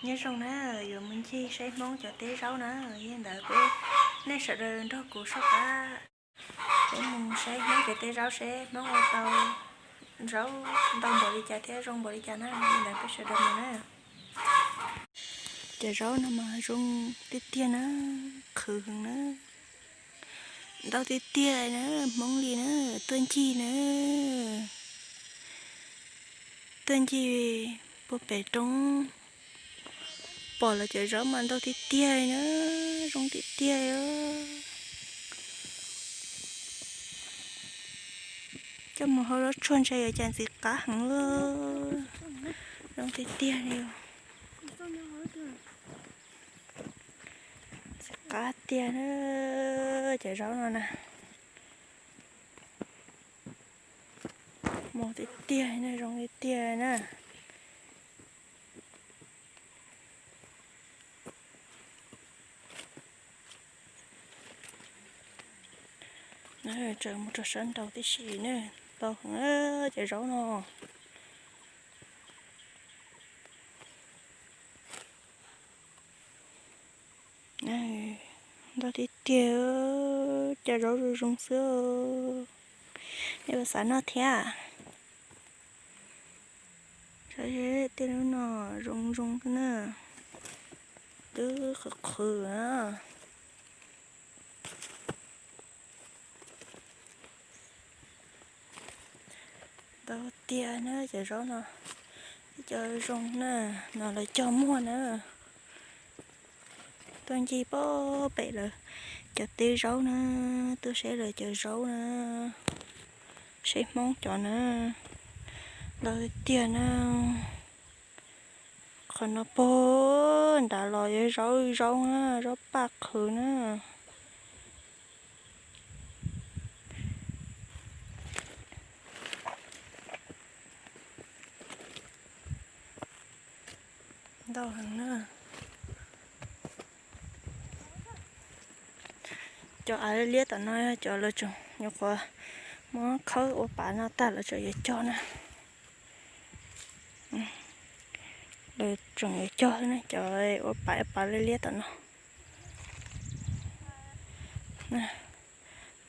Nyob zoo na, yuav mus ncig saib Hmoob cov teb zaub na, yog li ntawd peb, nej sawv daws nrog kuv soj qab, peb mus saib Hmoob cov teb zaub seb Hmoob ua tau zaub ntau npaum li cas thiab zoo npaum li cas na, yog li ntawd peb sawv daws mus na. Cov zaub no mas zoo tiag tiag na, qhwv heev na, ntau tiag tiag na, Hmoob li na, tuaj ncig na, tuaj ncig puag pem roob, pom lawv cov zaub mas ntau tiag tiag na, zoo tiag tiag. Coj mus hau zaub tsuag ntshai yuav cas ntxim qab heev li, zoo tiag tiag li. Ntxim qab tiag na, cov zaub no na. Mos tiag tiag na, zoo tiag tiag na. Tseem mus rau sab nraud tib si na, ntau heev cov zaub no. Ntau tiag tiag, cov zaub zoo zoo xwb. Nej puas xav noj thiab? Saib seb tej lub no zoo zoo xwb na, twb qhwv qhwv na. Ntau tiag na cov zaub no, cov zoo na, no lawv cog muag na. Tuaj ncig puag pem lawv cov teb zaub na, tuaj saib lawv cov zaub na, saib Hmoob cov na, ntau tiag na. Qhov no puag nrad los yog zaub zaub na, zaub paj qhwv na. Ntau heev na. Cov av liab liab tom no yog cov lawv tseem nyuam qhuav muab khawb ua pav no tag lawv tseem yuav cog na. Lawv tseem yuav cog xwb na, cov ua pav pav liab liab tom no.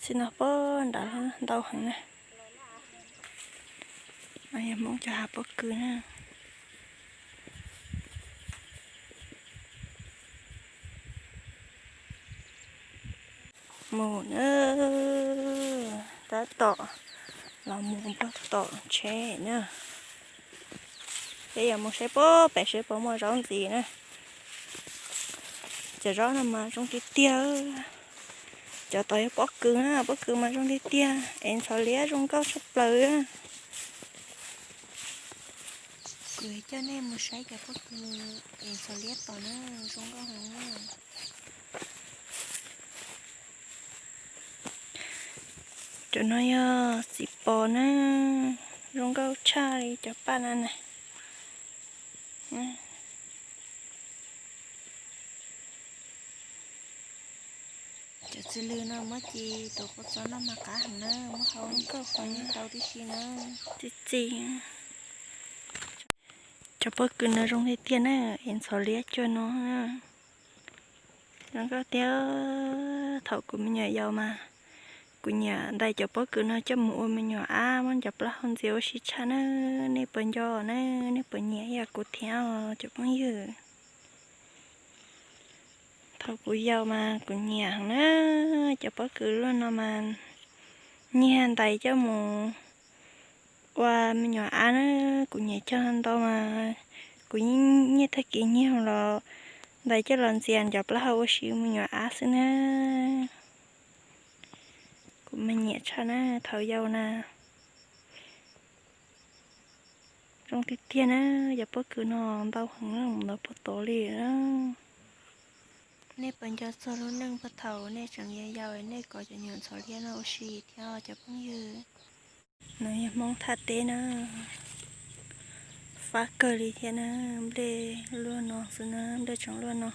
Txij no puag nrad ntau heev na. Yog Hmoob cov hav pob kws na. Mus na, tab tom los mus puag tom tsheb na. Peb yuav mus saib puag pem seb puas muaj zaub ntxiv na. Cov zaub no mas zoo tiag tiag. Cov tod yog pob kws na, pob kws mas zoo tiag tiag, es ntxhov liab zoo nkauj tshaj plaws. Kuv coj nej mus saib cov pob kws es ntxhov liab tod na, zoo nkauj heev. Cov no yog txiv pos na, zoo nkauj tshaj li cov paj na na. Cov txiv lws no muab ci tus qub txob noj mas qab heev na, muab hau nkauj qhov yeej tau tib si na. Txi txiv. Cov pob kws no zoo tiag tiag na, es ntxhov liab cuag no. Zoo nkauj tiag. Thaum kuv me nyuam yaus mas kuv nyiam ntais cov pob kws no coj mus ua me nyuam ab muab cov plaub hau ntxias ua si tshaj na. Nej puas nco na, nej puas nyiam ib yam kuv thiab os cov phooj ywg? Thaum kuv yau mas kuv nyiam heev na, cov pob kws luaj no mas nyiag ntais coj mus ua me nyuam ab na. Kuv nyiam cog ntau mas kuv yeej nyiag tag kis nyiag los ntais coj los ntxias cov plaub hau ua si me nyuam ab xwb na. Kuv mas nyiam tshaj na thaum yau na. Zoo tiag tiag na, cov pob kws no ntau heev na, mus ntau puag tod li na. Nej puas nco txog lub neej puag thaum nej tseem yau yau nej kov cov nyuam ntxhov liab no ua si thiab cov phooj ywg? No yog Hmoob thaj teb na, fab kawg li thiab na, nplej luaj no xwb na, nplej tseem luaj no.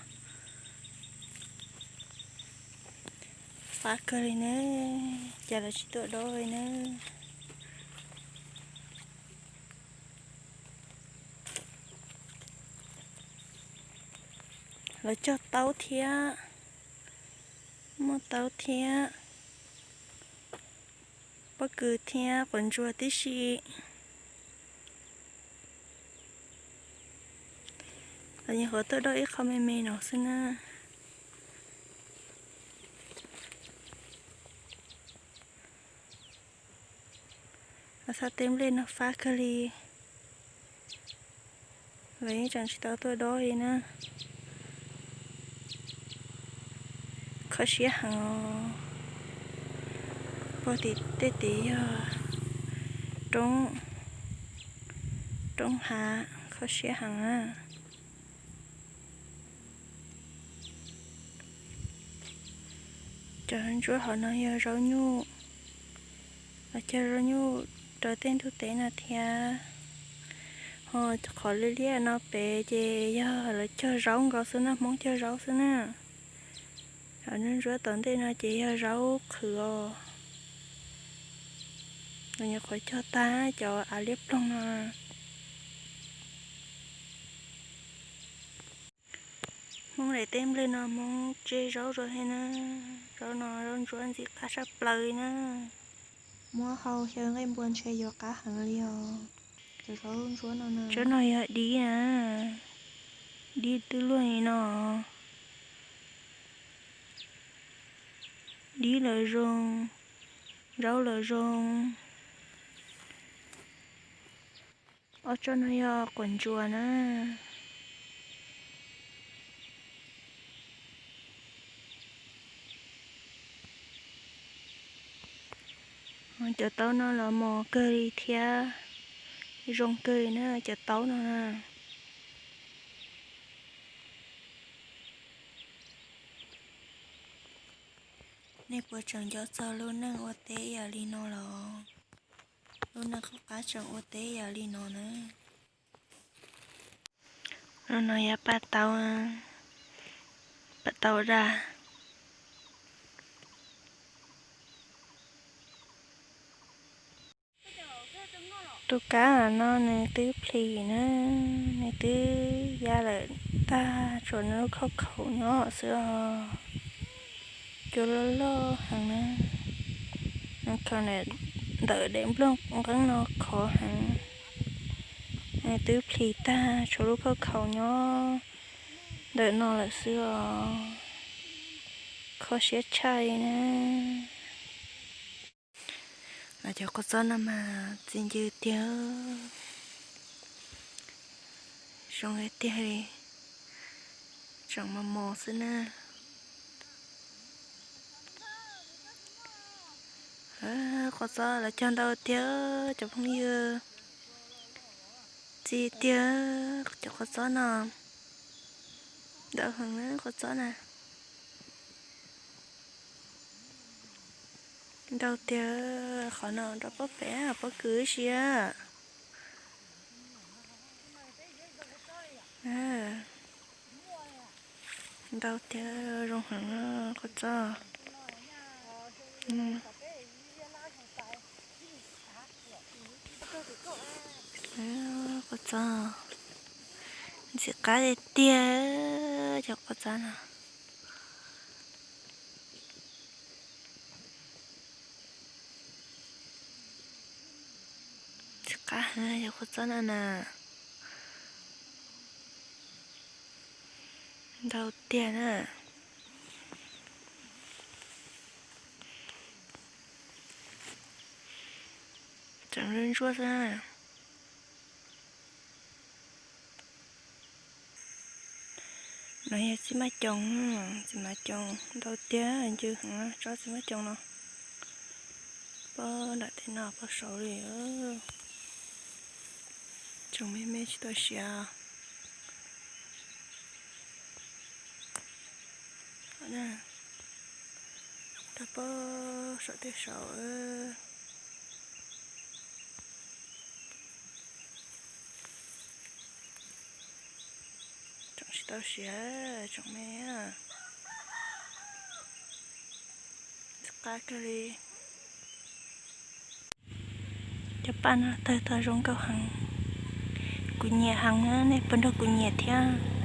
Fab kawg li na, cas lawv tsis tuaj dob li na. Lawv cog taub thiab, muaj taub thiab, pob kws thiab quav ntsuag tib si. Lawv nyuam qhuav tuaj dob ib qho me me no xwb na. Lawv xa tej nplej no fab kawg li. Lawv yeej tseem tsis tau tuaj dob li na. Kho siab heev os. Pog tim tej tid yog roob, roob hav, kho siab heev na. Cov ntsuab hauv no yog zaub nyuj, lawv cog zaub nyuj rau tej ntug teb no thiab. Ho qhov liab liab no pem ces yog lawv cog zaub nkaus xwb na, Hmoob cog zaub xwb na. Ho ntsuab tom ntej no ces yog zaub qhwv os. Lawv nyuam qhuav cog tag cov av liab ploog no. Hmoob daim teb nplej no Hmoob tseb zaub rau thiab na. Zaub no zaub ntsuab ntxim qab tshaj plaws li na. Muab hau xyaw nqaij npua ntshe yuav qab heev li os. Cov zaub ntsuab no na. Zaub no yog dib na. Dib twb luaj li no. Dib lawv zoo, zaub lawv zoo. Ob tsob no yog quav ntsuag na. Cov taub no los mos kawg li thiab, zoo kawg li na cov taub no na. Nej puas tseem nco txog lub neej ua teb yam li no los? Lub neej qub qab tseem ua teb yam li no na. Lub no yog paj taub, paj taub daj. Tus kab no nws twb plis na, nws twb ya lawm tag, tshuav nws lub khauj khaum nyob xwb os. Cua loj loj heev na, nws khaws ntawm daim nplooj nqeeb no khov heev. Nws twb plis tag, tshuav lub khauj khaum nyob ntawm no lawm xwb os. Kho siab tshaj li na. Los cov kua txob no mas txi ncw tiag, zoo li tiag li, tseem mos mos xwb na. Kua txob los cog ntau tiag cov phooj ywg, txi tiag cov kua txob no, ntau heev na kua txob na. Ntau tiag, qhov no rau pob pem pob kws ib si. Ntau tiag, zoo heev kua txob. Kua txob ntxim qab tiag tiag cov kua txob no. Ntxim qab heev cov kua txob no na. Ntau tiag na. Tseem ntsuab ntsuab xwb na. No yog txiv maj coos, txiv maj coos ntau tiag, ncw heev tsob txiv maj coos no. Pob nram tej no pob saud li. Tsoom me me tsis tau siav. Rau pob saum tej saud. Tseem tsis tau siav tsoom me. Ntxim qab kawg li. Cov paj no tawg tau zoo nkauj heev. Kuv nyiam heev, nej puas nrog kuv nyiam thiab?